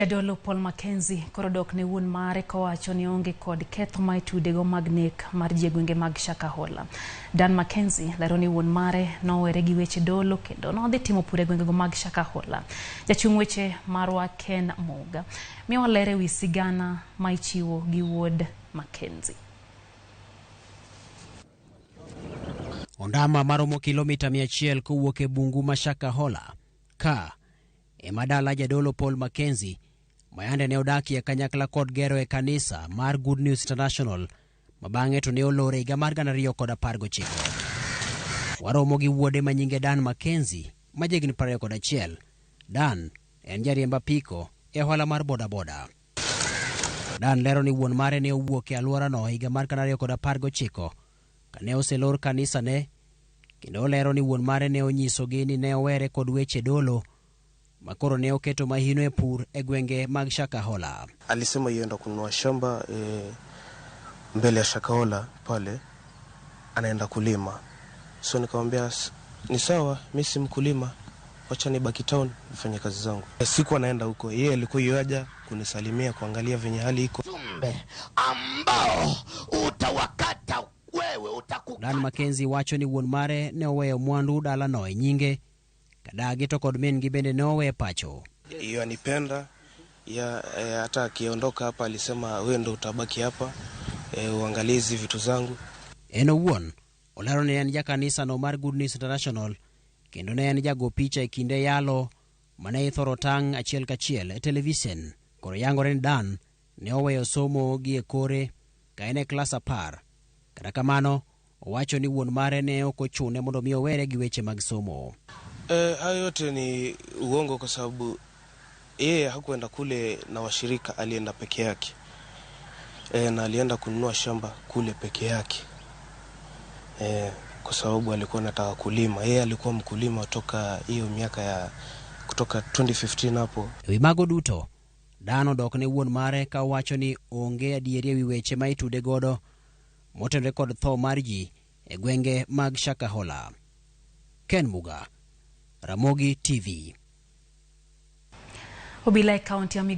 Jadolo Paul Mackenzie koro dok ne wuon mare kowacho ni oonge kod ketho ma itudego mag nek mar ji e gwenge mag Shakahola. Dan Mackenzie lero ni wuon mare nowere gi weche dolo kendo nodhi timo pur e gwengego mag Shakahola. Jachung' weche marwa Ken Muga miyowa ler ewi sigana ma ichiwo gi wuod Mackenzie. Ondama maromo kilomita 100 kowuok e bungu ma Shakahola ka ema dala jadolo Paul Mackenzie ma yande ne odakie kanyakla kod gero e kanisa mar Good News International ma bang'e to ne olor e higa mar 2019. Waromo gi wuode ma nyinge Dan Mackenzie ma jahigni 21. Dan en jariemb apiko e ohala mar bodaboda. Dan lero ni wuon mare ne owuok e alworano e higa mar 2019 kane oselor kanisane kendo olero ni wuon mare ne onyisogi ni ne owere kod weche dolo ma koro ne oketo mahino e pur e gwenge mag Shakahola. Alisema yenda kununua shamba mbele ya Shakahola pale, anaenda kulima. So nikamwambia ni sawa, mi si mkulima, wacha nibaki town nifanye kazi zangu. Siku anaenda huko, yeye alikuwa yuaja kunisalimia, kuangalia venye hali iko. Ujumbe ambao utawakata wewe utakukata. Dan Mackenzie wacho ni wuon mare ne oweyo mwandu dalano e nyinge kadagi to kod min gi bende ne owe pacho. Hiyo anipenda ya, hata akiondoka hapa alisema wewe ndo utabaki hapa uangalie hizi vitu zangu. En owuon olero ni en jakanisano mar Good News International kendo ne en jago picha e kinde yalo mane ithoro tang' achiel kachiel e televisen. Koro yangore ni Dan ne oweyo somo gi e kore ka en e klas 10. Kata kamano, owacho ni wuon mare ne ok ochune mondo mi owere gi weche mag somo. Hayo yote ni uongo kwa sababu yeye hakuenda kule na washirika, alienda peke yake na alienda kununua shamba kule peke yake kwa sababu alikuwa anataka kulima. Yeye alikuwa mkulima toka hiyo miaka ya kutoka 2015 hapo. E wi mago duto, Dan odok ne wuon mare ka owacho ni onge adieri ewi weche ma itude godo motenore kod tho mar ji e gwenge mag Shakahola. Ken Muga, Ramogi TV. Obila e kaunti ya Migori.